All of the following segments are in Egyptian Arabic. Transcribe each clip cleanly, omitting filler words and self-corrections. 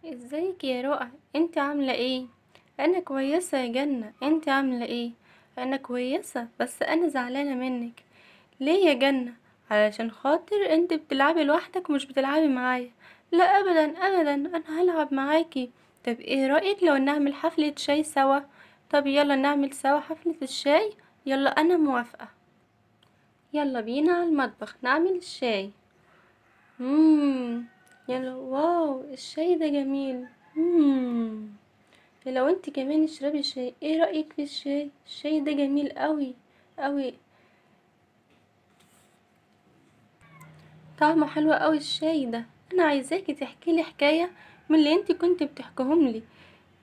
ازيك يا رؤى، انت عاملة ايه؟ انا كويسة يا جنة، انت عاملة ايه؟ انا كويسة، بس انا زعلانة منك. ليه يا جنة؟ علشان خاطر انت بتلعبي لوحدك ومش بتلعبي معايا. لا ابدا ابدا، انا هلعب معاكي. طب ايه رأيك لو نعمل حفلة شاي سوا؟ طب يلا نعمل سوا حفلة الشاي. يلا انا موافقة. يلا بينا على المطبخ نعمل الشاي. يلا. واو، الشاي ده جميل. لو انت كمان اشربي شاي. ايه رأيك في الشاي؟ الشاي ده جميل قوي قوي، طعمه حلو قوي الشاي ده. انا عايزاكي تحكي لي حكاية من اللي انت كنت بتحكيهم لي.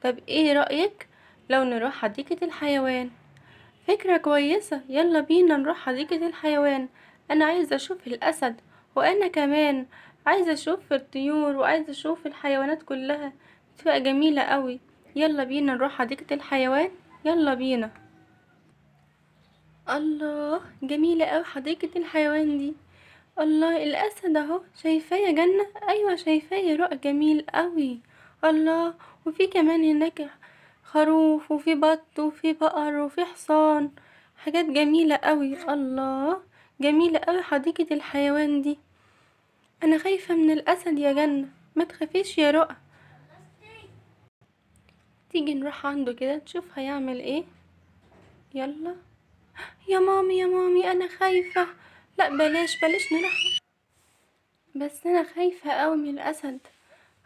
طب ايه رأيك لو نروح حديقة الحيوان؟ فكرة كويسة، يلا بينا نروح حديقة الحيوان. انا عايزة اشوف الاسد، وانا كمان عايزة اشوف الطيور، وعايزة اشوف الحيوانات كلها، بتبقى جميلة قوي. يلا بينا نروح حديقة الحيوان، يلا بينا. الله، جميلة قوي حديقة الحيوان دي. الله، الاسد اهو، شايفاه يا جنة؟ ايوه شايفاه يا رؤى، جميل قوي. الله، وفي كمان هناك خروف، وفي بط، وفي بقر، وفي حصان، حاجات جميلة قوي. الله، جميلة قوي حديقة الحيوان دي. انا خايفة من الاسد يا جنة. ما تخافيش يا رؤى، تيجي نروح عنده كده نشوف هيعمل ايه. يلا يا مامي، يا مامي انا خايفة. لا بلاش بلاش نروح، بس انا خايفة قوي من الاسد.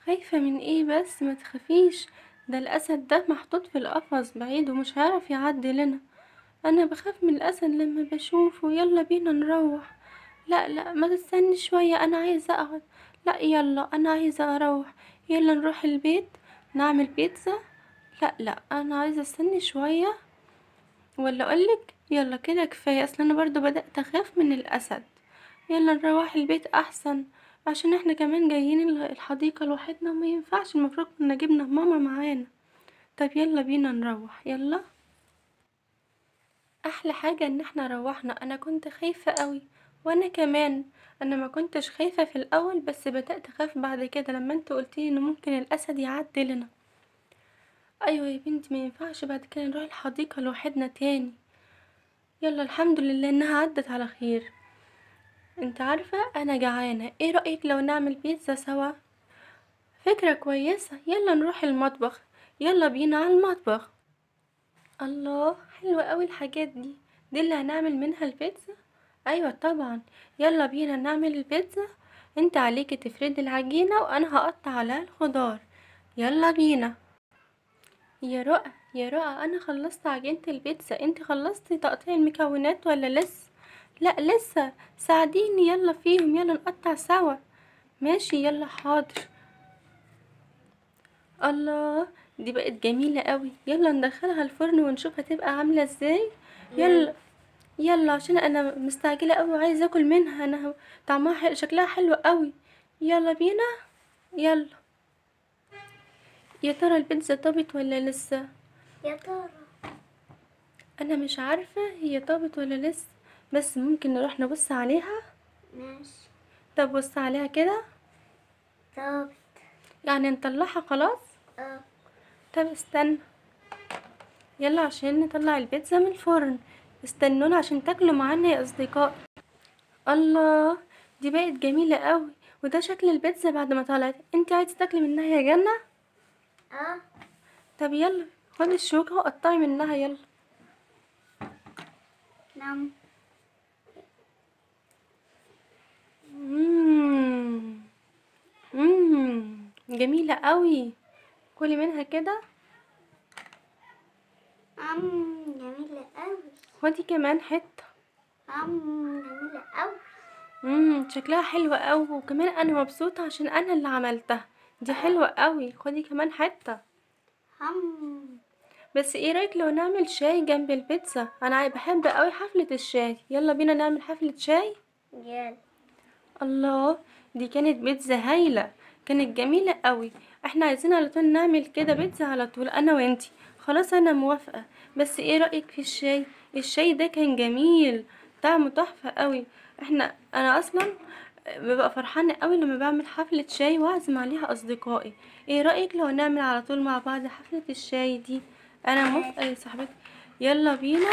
خايفة من ايه بس؟ ما تخافيش، ده الاسد ده محطوط في القفص بعيد ومش هيعرف يعدي لنا. انا بخاف من الاسد لما بشوفه. يلا بينا نروح. لا لا، ما تستني شوية، انا عايزة اقعد. لا يلا، انا عايزة اروح. يلا نروح البيت نعمل بيتزا. لا لا، انا عايزة استني شوية، ولا اقولك يلا كده كفاية، اصل انا برضو بدأت اخاف من الاسد. يلا نروح البيت احسن، عشان احنا كمان جايين الحديقة لوحدنا وما ينفعش، المفروض كنا جبنا ماما معانا. طب يلا بينا نروح، يلا. احلى حاجة ان احنا روحنا. انا كنت خايفة قوي، وانا كمان انا ما كنتش خايفة في الاول، بس بدأت اخاف بعد كده لما انت قلتيلي ان ممكن الاسد يعدي لنا. ايوه يا بنتي، ما ينفعش بعد كده نروح الحديقة لوحدنا تاني. يلا الحمد لله انها عدت على خير. انت عارفة انا جعانة، ايه رأيك لو نعمل بيتزا سوا؟ فكرة كويسة، يلا نروح المطبخ. يلا بينا على المطبخ. الله، حلوة قوي الحاجات دي، دي اللي هنعمل منها البيتزا؟ ايوه طبعا، يلا بينا نعمل البيتزا. انت عليكي تفردي العجينة وانا هقطع عليها الخضار. يلا بينا. يا رؤى يا رؤى، انا خلصت عجينة البيتزا، انت خلصتي تقطيع المكونات ولا لسه؟ لا لسه، ساعديني يلا فيهم، يلا نقطع سوا. ماشي يلا حاضر. الله، دي بقت جميلة قوي، يلا ندخلها الفرن ونشوف هتبقى عاملة ازاي. يلا يلا، عشان انا مستعجلة قوي وعايزة اكل منها، انا طعمها حلو، شكلها حلو قوي. يلا بينا يلا. يا ترى البيتزا طابت ولا لسه؟ يا ترى انا مش عارفة هي طابت ولا لسه، بس ممكن نروح نبص عليها. ماشي. طب بص عليها كده. طابت. يعني نطلعها خلاص؟ اه. طب استنى، يلا عشان نطلع البيتزا من الفرن. استنونا عشان تاكلوا معانا يا اصدقائي. الله، دي بقت جميلة قوي، وده شكل البيتزا بعد ما طلعت. انت عايزة تاكلي منها يا جنة؟ اه. طب يلا خدي الشوكة وقطعي منها، يلا. نعم. جميلة قوي، كلي منها كده. جميلة قوي. خدي كمان حتة. جميلة قوي. شكلها حلو قوي، وكمان انا مبسوطة عشان انا اللي عملتها، دي حلوة قوي. خدي كمان حتة. بس ايه رأيك لو نعمل شاي جنب البيتزا؟ انا بحب قوي حفلة الشاي، يلا بينا نعمل حفلة شاي. يلا. الله، دي كانت بيتزا هايلة، كانت جميلة قوي. احنا عايزين على طول نعمل كده بيتزا على طول انا وانتي. خلاص انا موافقة. بس ايه رأيك في الشاي؟ الشاي ده كان جميل، طعمه تحفة قوي. انا اصلا ببقى فرحانة قوي لما بعمل حفلة شاي واعزم عليها اصدقائي. ايه رأيك لو نعمل على طول مع بعض حفلة الشاي دي؟ انا موافقة يا صاحبتي. يلا بينا.